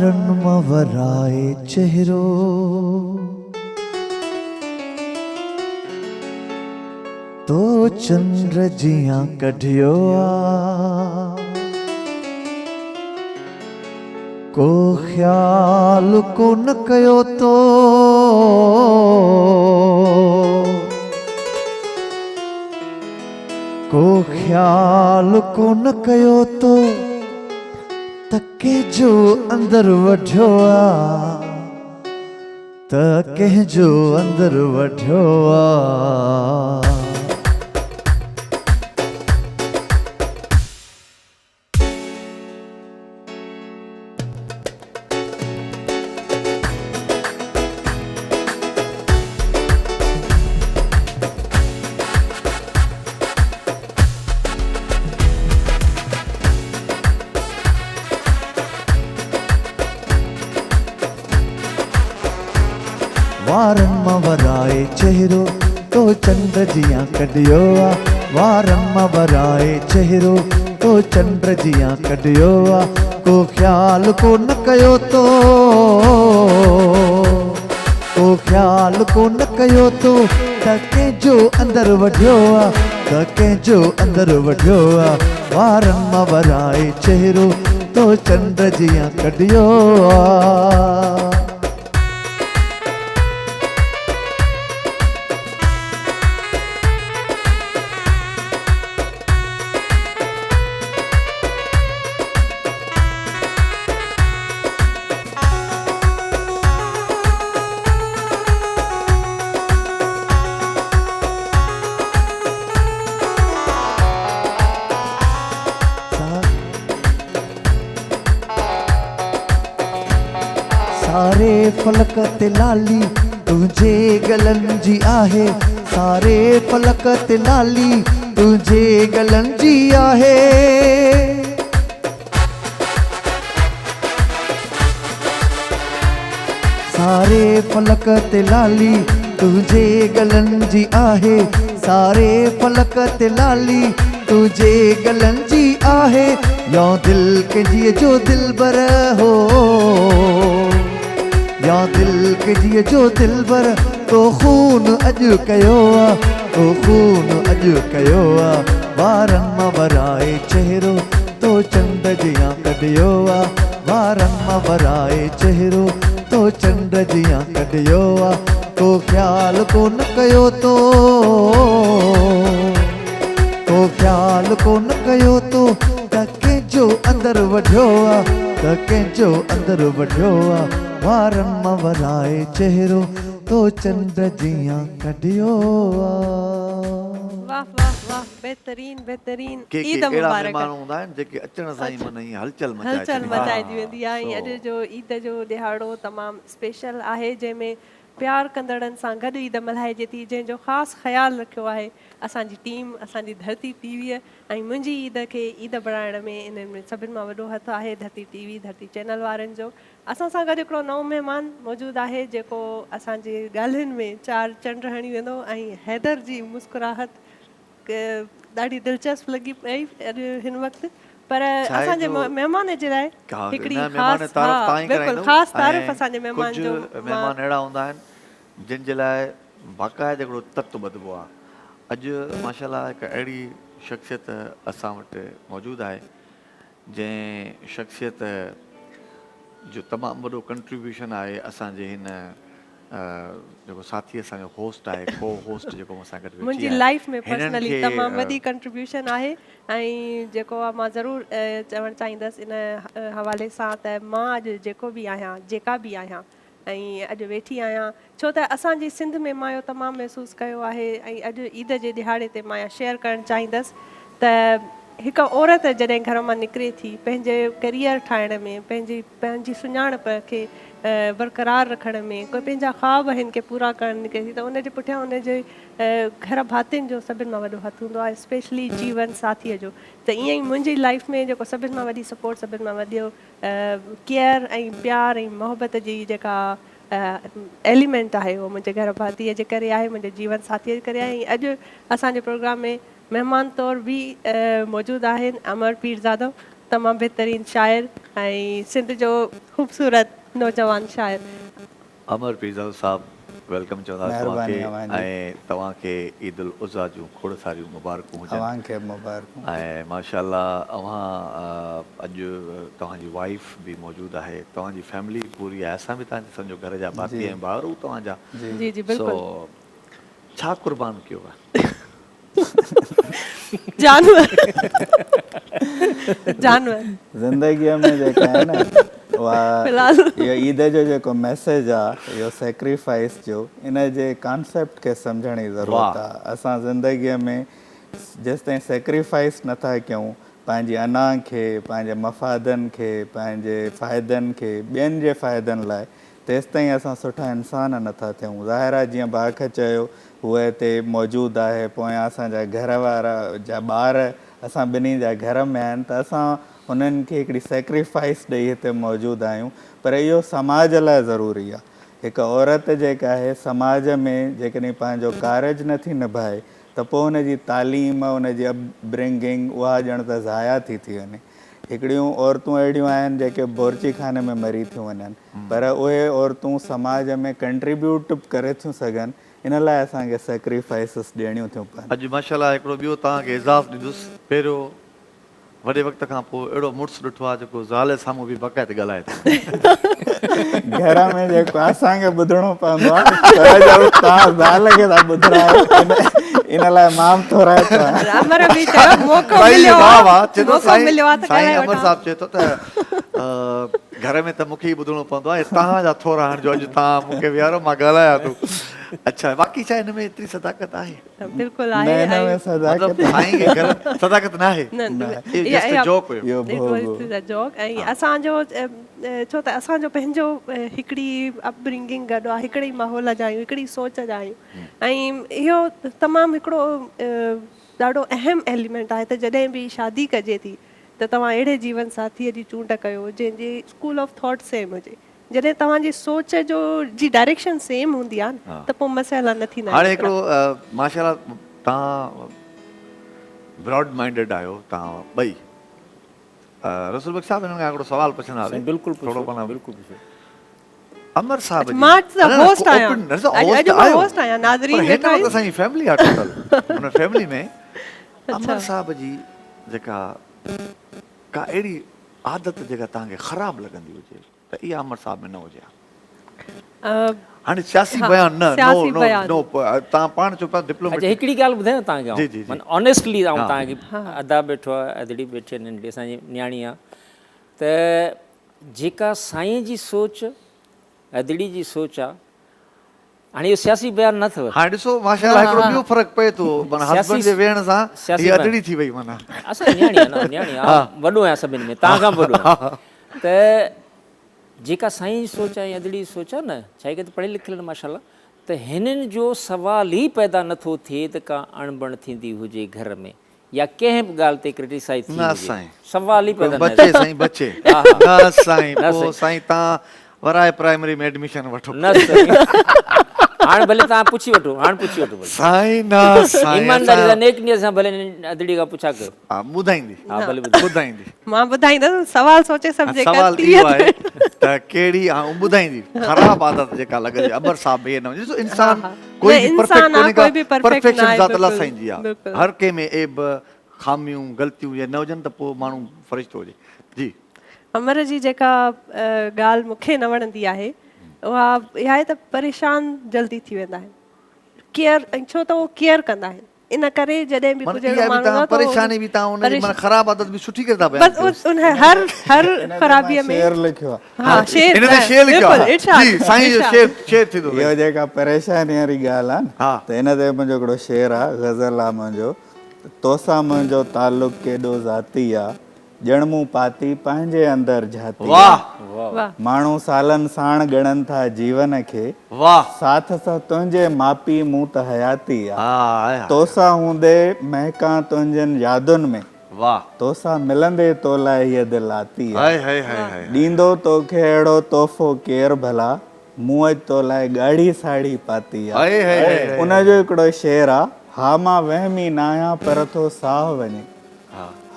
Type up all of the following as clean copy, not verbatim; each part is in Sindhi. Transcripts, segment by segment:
وارن مان ورائي چهرو. تو چنڊ جيان ڪڍيو آ. ڪو خيال ڪونه ڪيو تو. ڪو خيال ڪونه ڪيو تو ته ڪنهن جو اندر وڍيو آ. ته ڪنهن جو اندر وڍيو آ. وارن مان ورائي چهرو تو چنڊ جيان ڪڍيو آ وارن مان ورائي چهرو تو چنڊ جيان ڪڍيو آ ڪو خيال ڪو نه ڪيو تو ڪو خيال ڪو نه ڪيو تو ته ڪنهن جو اندر وڍيو آ ته ڪنهن جو اندر وڍيو آ وارن مان ورائي چهرو تو چنڊ جيان ڪڍيو آ. ساري فلڪ تي لالي تنهنجي ڳلن جي آهي ساري فلڪ تي لالي تنهنجي ڳلن جي آهي. ساري فلڪ تي لالي تنهنجي ڳلن جي آهي ساري فلڪ تي لالي تنهنجي ڳلن جي آهي يا دل ڪنهنجيء جو دلبر هو يا دل ڪنهنجيء جو دلبر تو خون اڄ ڪيو آ تو خون اڄ ڪيو آ وارن مان ورائي چهرو تو چنڊ جيان ڪڍيو آ وارن مان ورائي چهرو تو چنڊ جيان ڪڍيو آ ڪو خيال ڪونه ڪيو تو ڪو خيال ڪونه ڪيو تو ته ڪنهن جو اندر وڍيو آ ته ڪنهن جو اندر وڍيو آ وارن مان ورائي چهرو تو چنڊ جيان ڪڍيو آ. واه واه واه بهترين بهترين ڪي ڪي عيد اهڙا مبارڪ. مهمان هوندا آهن جيڪي اچڻ سان ئي من ائين هلچل مچائي هلچل ڇڏيندا آهن. مچائجي ويندي آهي ۽ اڄ سو. جو عيد جو ڏهاڙو تمام اسپيشل آهي جنهن ۾ پيار ڪندڙن سان گڏ عيد ملهائجي ٿي جنهن جو خاص خيال رکيو آهي اسان جي ٽيم اسان جي ڌرتي ٽي ويء ۽ منهنجي عيد کي عيد بڻائڻ ۾ انهن ۾ سڀن مان وڏو هٿ آهي ڌرتي ٽي وي ڌرتي چينل وارن جو اسان سان گڏ هڪڙو نئون مهمان موجود آهي جيڪو اسان جي ڳالهين ۾ چار چنڊ هڻي ويندو ۽ حيدر جي مسڪراهت ڏاڍي دلچسپ لڳي پئي اڄ هن وقت پر ڇا آهي اسان جي جو مهمان جي لاء ها هڪڙي نه مهمان خاص ها تعارف تان ئي بلڪل ڪرائيندم خاص تعارف ۽ اسان جي مهمان جو ڪجهه مان مهمان اهڙا هوندا آهن جن جي لاء باقاعده هڪڙو تت ٻڌبو آهي اڄ ماشاءالله هڪ اهڙي شخصيت اسان وٽ موجود آهي جنهن شخصيت جو تمام وڏو ڪنٽريبيوشن آهي اسان جي هن جيڪو ساٿي اسان جو هوسٽ آهي ڪو هوسٽ جيڪو مون سان گڏ ويٺي منهنجي آهي لائيف ۾ هنن پرسنلي کي تمام وڏي ڪنٽريبيوشن آهي ۽ جيڪو آ مان ضرور چوڻ چاهيندس ان حوالي سان ته مان اڄ جيڪو به آهيان جيڪا به آهيان ۽ اڄ ويٺي آهيان ڇو ته اسان جي سنڌ ۾ مان اهو تمام محسوس ڪيو آهي ۽ اڄ عيد جي ڏهاڙي تي مان اها شيئر ڪرڻ چاهيندس ته هڪ عورت جڏهن گهر مان نڪري ٿي پنهنجي ڪيريئر ٺاهڻ ۾ پنهنجي پنهنجي سڃاڻپ کي برقرار رکڻ ۾ ڪوئي پنهنجا خواب هن کي پورا ڪرڻ نڪري ٿي ته ان جي پٺيان ان جي گهر ڀاتين جو سڀن مان وڏو هٿ هوندو آهي اسپيشلي جيون ساٿيء جو ته ائين ئي منهنجي لائيف ۾ جيڪو سڀن مان وڏي سپورٽ سڀن مان وڏو ڪيئر ۽ پيار ۽ محبت جي جيڪا ايليمينٽ آهي اهو منهنجي گهر ڀاتيء جي ڪري آهي منهنجي جيون ساٿيء جي ڪري آهي ۽ اڄ اسان جي پروگرام ۾ مهمان طور به موجود آهن امر پيرزادو. تمام بهترين شاعر ۽ سنڌ جو خوبصورت نوجوان شاعر. امر پيرزادو صاحب welcome چونداسين توهان مهرباني کي اوهان جي. ۽ توهان کي عيد الاضحيٰ جون کوڙ ساريون مبارڪون هجن. اوهان کي به مبارڪون. ۽ ماشاءالله اوهان اڄ توهان جي وائيف به موجود آهي توهان جي فيملي پوري آهي اسان به توهان جي سمجهو گهر جا ڀاتي جي ۽ ڀائر هو توهان جا جي. جي جي سو بلڪل. ڇا قربان ڪيو. جانور جانور. زندگيء ۾ جيڪا آهي نه اها فلحال. اهو عيد جو جيڪو ميسيج آ اهو سيڪريفائيس جو ان جي ڪانسيپٽ کي سمجهڻ جي ضرورت واھ. آ اسان زندگيء ۾ جيستائين سيڪريفائيس نٿا ڪيون پنهنجي انا کي پنهنجي مفادن کي پنهنجي فائدن کي ٻين جي فائدن لاء تيستائين اسان سٺا انسان نه ٿا ٿيون. ظاهر آهي جيئن باک چيو، هوء هتي موجود آهي، پويان اسان جا گهر وارا جا ٻار اسان ٻنهي جا گهر ۾ آهن ته اسان انهن کي هڪڙي سيڪريفائيس ڏئي هتي موجود آهيون پر اهو سماج لاء ضروري آهي. هڪ عورت جيڪا آهي سماج ۾ جيڪڏهن پنهنجو ڪارج نه ٿي نڀائي ته پوء ان جي تعليم، ان جي اپ برنگنگ اها ڄڻ ته ضايع ٿي ٿي وڃي. هڪڙيون عورتون اهڙيون آهن جيڪي بورچي خاني ۾ مري ٿيون وڃن پر اهي عورتون سماج ۾ ڪنٽريبيوٽ به ڪري ٿيون سگهن ان لاء اسان کي سيڪريفائسز ڏيڻيون ٿيون پون. اڄ ماشاءالله هڪڙو ٻيو توهان کي اعزاز ڏيندس پهريون وڏي وقت کان پوء اهڙو مڙس ڏٺو آهي جيڪو زال جي سامهون به باقاعده ڳالهائي ٿو. گهر ۾ جيڪو اسان کي ٻڌڻو پوندو آهي پر جو توهان زال کي ٿا ٻڌرايو ان لاء مان به ٿورائتو آهيان. امر به چيو موقعو سائين مليو واهه آهي واهه چئي ٿو موقعو سائين مليو آهي ته سائين ڳالهائي امر وٺان. صاحب چئي ٿو ته گهر ۾ ته مون کي ئي ٻڌڻو پوندو آهي توهان جا ٿورا آهن جو اڄ توهان مون کي ويهاريو مان ڳالهايان ٿو. اڇا واقعي ڇا هن ۾ ايتري صداقت آهي؟ بلڪل نه آهي هن ۾ ۽ صداقت مطلب سائين کي گهر صداقت ناهي نه نه اهو جسٽ اها جوڪ هيو. اهو It ڀوڳ was هو. a joke ۽ اسان جو ڇو ته اسان جو پنهنجو هڪڙي اپ برنگنگ گڏ آهي هڪڙي ئي ماحول جا آهيون هڪڙي سوچ جا آهيون ۽ اهو تمام هڪڙو ڏاڍو اهم ايليمينٽ آهي ته جڏهن به شادي ڪجي ٿي ته توهان اهڙي جيون ساٿيء جي چونڊ ڪيو جنهن جي اسڪول آف ٿاٽ سيم هجي جڏهن توهان جي سوچ جو جي ڊائريڪشن سيم هوندي آهي نه ته پوء مسئلا نه ٿيندا آهن هاڻي ايترا. هڪڙو ماشاءالله توهان براڊ مائنڊيڊ آهيو توهان ٻئي رسول بخش صاحب هنن کان هڪڙو سوال پڇنداسين سائين بلڪل ٿورو پڇو معنيٰ بلڪل پڇو. امر صاحب جي مان ته نه نه هوسٽ آهيان اوپن نه اڄ هوسٽ اڄ مان آهيو هوسٽ آهيان پر ناظرين هن ويٺا وقت آهن اسان جي فيملي آهي ٽوٽل ان فيملي ۾ امر اڇا صاحب جي جيڪا ڪا اهڙي عادت جيڪا توهان کي خراب لڳندي هجي ته اها امر صاحب ۾ نه هجي ها. هاڻي سياسي بيان نه نو نو نو توهان پاڻ چئو پيا اڇا ڊپلوميٽڪ. هڪڙي ڳالهه ٻڌايان توهان کي جي جي آئون معنيٰ آنيسٽلي آئون توهان کي ادا بيٺو آهي ادڙي بيٺي آهي ننڍڙي اسان جي نياڻي آهي ته جيڪا سائين جي سوچ ادڙي جي سوچ آهي هاڻي اهو سياسي بيان نه اٿو. هاڻي ڏسو ماشاءالله هڪڙو ٻيو فرق پئي ٿو معنيٰ هسبنڊ جي ويهڻ سان هي ادڙي ٿي وئي معنيٰ. اسان جي نياڻي آهي نه نياڻي آهي آئون وڏو آهيان سڀني ۾ توهان کان به وڏو آهيان ته جيڪا سائين جي سوچ آهي ۽ ادڙي جي سوچ آهي نه ڇاهي ته پڙهيل لکيل آهن ماشاءالله ته هنن جو سوال ئي پيدا نه ٿو ٿئي ته ڪا اڻبڻ ٿيندي هجي گهر ۾ يا ڪنهن به ڳالهه تي ڪرٽيسائيز ٿي نه هجي سائين سوال ئي پيدا نه بچي سائين بچي ها ها نه سائين نه پو سائين سائين تان ورائي پرائمري ۾ ايڊميشن وٺو نه سائين هاڻ ڀلي تان پڇي وٺو هاڻ پڇي وٺو ڀلي سائين نه سائين ايمانداري اسان سان نيڪ نيت سان ڀلي ادڙي کان پڇا ڪيو ها ٻڌائيندي ها ڀلي ٻڌائيندي ٻڌائيندي مان ٻڌائيندس سوال سوچي سمجهي ڪر سوال اهو آهي ته ڪهڙي ها ٻڌائيندي خراب عادت جيڪا لڳندي امر صاحب به نه ڏسو انسان ڪوئي به پرفيڪٽ ڪونهي ڪا پرفيڪشن ذات الله سائين جي آهي هر ڪنهن ۾ عيب خاميون غلطيون جي نه هجن ته پوء ماڻهو فرشتو هجي جي. امر جي جيڪا ڳالهه مون کي نه وڻندي آهي اها اها آهي ته پريشان جلدي ٿي ويندا آهن ڪيئر ۽ ڇو ته اهو ڪيئر ڪندا آهن ان ڪري جڏهن به ڪجهه اهڙو ماڻهو ايندو آهي ته پريشاني به تان ان جي معنيٰ خراب عادت به سٺي ڪري ٿا بيان ڪيو بس ان هر هر خرابي ۾ شعر لکيو آهي ها شعر ان تي شعر لکيو آهي جي سائين جو شعر شعر ٿيندو اهو جيڪا پريشاني واري ڳالهه آهي نه ته ان تي منهنجو هڪڙو شعر آهي غزل آهي منهنجو توسان منهنجو تعلق ڪيڏو ذاتي آ ڄڻ مون پاتي پنهنجي اندر جھاتي آ. ماڻهو سالن ساڻ ڳڻن ٿا جيون کي ساٿ سان تنهنجي ماپي مون ته حياتي آ. توسان هوندي مهڪان تنهنجن يادن ۾ توسان ملندي تو لاء هيء دل آتي آ. ڏيندو توکي اهڙو تحفو ڪير ڀلا مون اڄ تو لاء ڳاڙهي ساڙهي پاتي آ. ان جو هڪڙو شعر آ، ها مان وهمي ناهيان پر ٿو ساهه وڃي.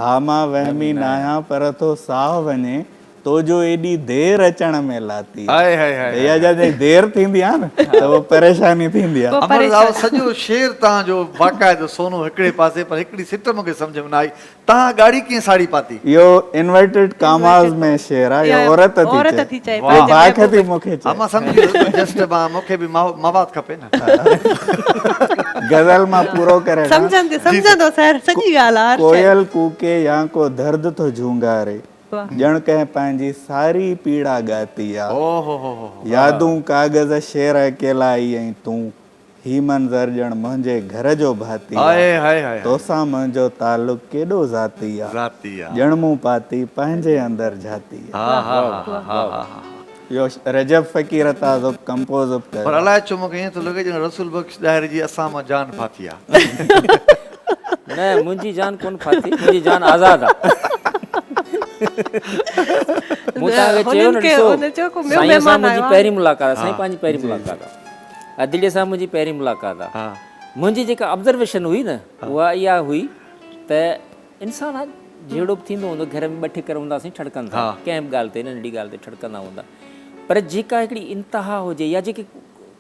ها مان وهمي ناهيان پر ٿو ساهه وڃي تو جو ايڏي دير اچڻ ۾ لاتي آ. اها جڏهن دير ٿيندي آ نه ته پوء پريشاني ٿيندي آ. امر صاحب سڄو شعر توهان جو باقاعدو سونو هڪڙي پاسي پر هڪڙي سٽ مون کي سمجهه ۾ نه آئي توهان ڳاڙهي ڪيئن ساڙهي پاتي. اهو انورٽيڊ ڪاماز ۾ شعر آ اهو عورت ٿي چئي اهو باک ٿي مون کي چئي. ها مان سمجهي ويس جسٽ مان مون کي به مواد کپي نه. غزل مان پورو ڪري ڏيان. سمجهندو سر سڄي ڳالهه آ. ڪوئل ڪوڪي يا ڪو درد ٿو جهونگاري. ڄڻ ڪنهن پنهنجي ساري پيڙا ڳاتي آ. يادون ڪاغذ شعر اڪيلائي ۽ تون هي منظر ڄڻ منهنجي گهر جو ڀاتي آ. توسان منهنجو تعلق ڪيڏو ذاتي آ. ڄڻ مون پاتي پنهنجي اندر جھاتي آ. اهو رجب فقير تازو ڪمپوز به ڪيو پر آ. الائي ڇو مونکي ائين ٿو لڳي ڄڻ رسول بخش ڏاهري جي اسان مان جان ڦاٿي آ. نه منهنجي جان ڪونه ڦاٿي منهنجي جان آزاد آ. مون توهان کي چيو نه ڏسو سائين سان منهنجي پهرين ملاقات آ سائين پنهنجي پهرين ملاقات آ عدليه سان منهنجي پهرين ملاقات آ منهنجي جيڪا آبزرويشن هئي نه اها اها هئي ته انسان آ جهيڙو به ٿيندو هوندو گهر ۾ ٻه ٺڪر هوندا سين ٺڙڪن ٿا ڪنهن به ڳالهه تي ننڍڙي ڳالهه تي ٺڙڪندا هوندا پر جيڪا هڪڙي انتها هجي يا جيڪي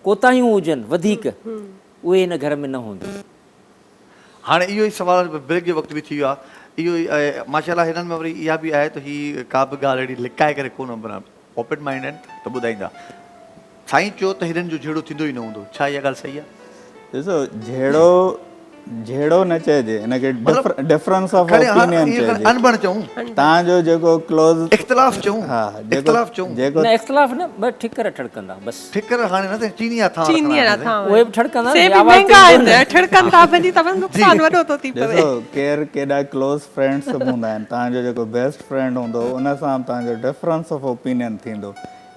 ڪوتاهيون هجن وڌيڪ اهي هن گهر ۾ نه هونديون. هاڻي اهو ئي سوال بريڪ جو وقت به ٿي ويو آهي اهو ئي ماشاء الله هنن ۾ وري اها به آهي ته هي ڪا به ڳالهه اهڙي لڪائي ڪري ڪونه معنيٰ اوپن مائنڊ آهن ته ٻڌائيندا. سائين چيو ته هنن جو جهيڙو ٿيندو ئي نه هوندو ڇا اها ڳالهه صحيح آهي؟ ڏسو جهيڙو جهيڙو نه چئجي ان کي ڊفرنس آف اوپينين چئجي. اڻبڻ چئون. توهان جو جيڪو ڪلوز اختلاف چئون ها اختلاف چئون. جيڪو نه اختلاف نه ٻه ٺڪر ٺڙڪندا بس. ٺڪر هاڻي نه سائين چيني جا ٿانء رکندا آهن سائين. اهي به ٺڙڪندا سي نه به آواز مهنگا آهن ٺڙڪن ٿا ڀلي ته نقصان وڏو ٿو ٿي پوي. ڏسو ڪير ڪيڏا ڪلوز فرينڊس به هوندا آهن توهان جو جيڪو بيسٽ فرينڊ هوندو ان سان به توهان جو ڊفرنس آف اوپينين ٿيندو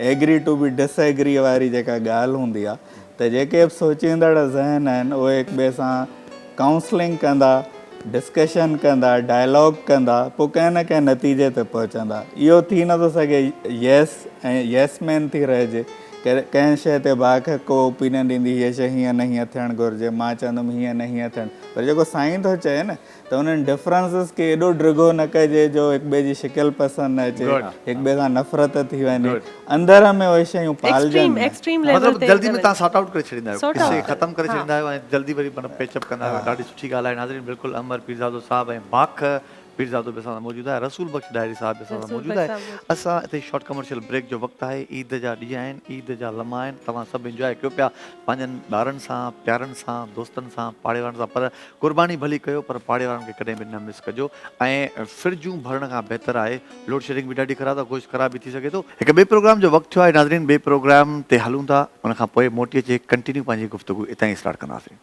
agree to be disagree واري جيڪا ڳالهه هوندي آهي ته جيڪي به سوچيندڙ ذهن آهن اهي هڪ ٻئي سان ڪائونسلنگ ڪندا، ڊسڪشن ڪندا، ڊائلاگ ڪندا پوء ڪنهن نه ڪنهن نتيجي تي پهچندا. اهو ٿي نٿو سگهي ييس ۽ ييس مين ٿي رهجي. ڪنهن شيء تي باک ڪو اوپينين ڏيندي هيء شيء هيئن نه هيئن ٿيڻ گهرجي، مان چوندم هيئن نه هيئن ٿيڻ پر جيڪو سائين ٿو چئي نه ته انهن ڊفرنسز کي ايڏو ڊگهو نه ڪجي جو هڪ ٻئي جي شڪل پسند نه اچي، هڪ ٻئي سان نفرت ٿي وڃي، اندر ۾ اهي شيون پالجن نه. مطلب جلدي ۾ توهان سارٽ آئوٽ ڪري ڇڏيندا آهيو، قصي کي ختم ڪري ڇڏيندا آهيو ۽ جلدي وري مطلب پيچ اپ ڪندا آهيو. ڏاڍي سٺي ڳالهه آهي ناظرين بلڪل امر پيرزادو صاحب ۽ باک پيرزادو به اسان سان موجود آهي رسول بخش ڏاهري صاحب به اسان سان موجود آهي اسان هتي شارٽ ڪمرشل بريڪ جو وقت آهي عيد جا ڏينهن آهن عيد جا لمحا آهن توهان سڀ انجواء ڪيو پيا پنهنجن ٻارن سان پيارن سان دوستن سان پاڙي وارن سان پر قرباني ڀلي ڪيو پر پاڙي وارن کي ڪڏهن به نه مس ڪجو ۽ فرجون ڀرڻ کان بهتر آهي لوڊشيڊنگ به ڏاڍي خراب آهي گوشت خراب به ٿي سگهي ٿو. هڪ ٻئي پروگرام جو وقت ٿيو آهي ناظرين ٻئي پروگرام تي هلون ٿا ان کان پوء موٽي اچي ڪنٽينيو پنهنجي گفتگو اتان ئي اسٽارٽ ڪنداسين.